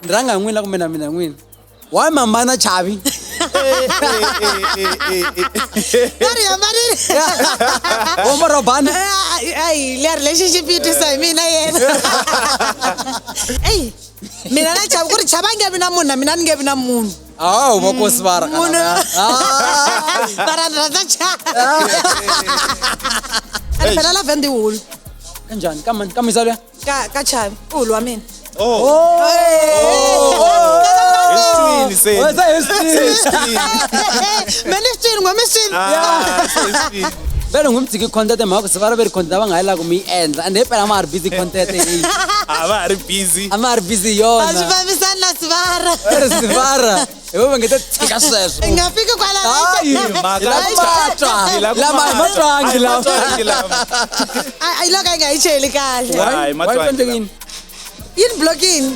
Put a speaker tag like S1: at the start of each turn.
S1: Ni rhanga hi n'wina kumbe na mina n'wina? Why mama na Chavi?
S2: Va ri hambanile.
S1: Wo Robani.
S2: Ayi, leya relationship yi twisa hi mina yena. Eyi, mina na Chavi ku ri Chavi a nge vi na munhu na mina ni nge vi na munhu.
S1: Awu va kosi va ra.
S2: Munhu. Mara ni rhandza Chavi. A ni phela la vhendi hulu.
S1: Kanjhani? Ka mani? Ka muyisa luya?
S2: Ka Chavi, u hulu wa mina.
S3: Oh. Eswini se.
S1: Oh, se eswini.
S2: Me ni swini ngwe mi swini.
S3: Ah, se eswini.
S1: Vele n'wi mi tshiki content hi mhaka ku se va ri ve ri content va nga yi lavi ku mi yi endla and hi phela a ma ha ri busy content leyi.
S3: A va ha ri busy.
S1: A ma ha ri busy
S2: A swi
S1: yona.
S2: fambisani na sivara.
S1: Ri sivara. Hi vo va nge te tshika sweswo.
S2: Hi nga fiki kwala.
S1: Hayi,
S3: Mhaka
S1: hi la ku matwa.
S3: Hi la ku
S1: Lama hi matwangi
S3: A hi
S1: lama.
S3: matwangi lama.
S2: Ai loko a nga yi cheli kahle.
S3: Why?
S1: Why
S3: Matwangi
S1: endleke
S3: lama.
S1: yini?
S2: Yini blocking?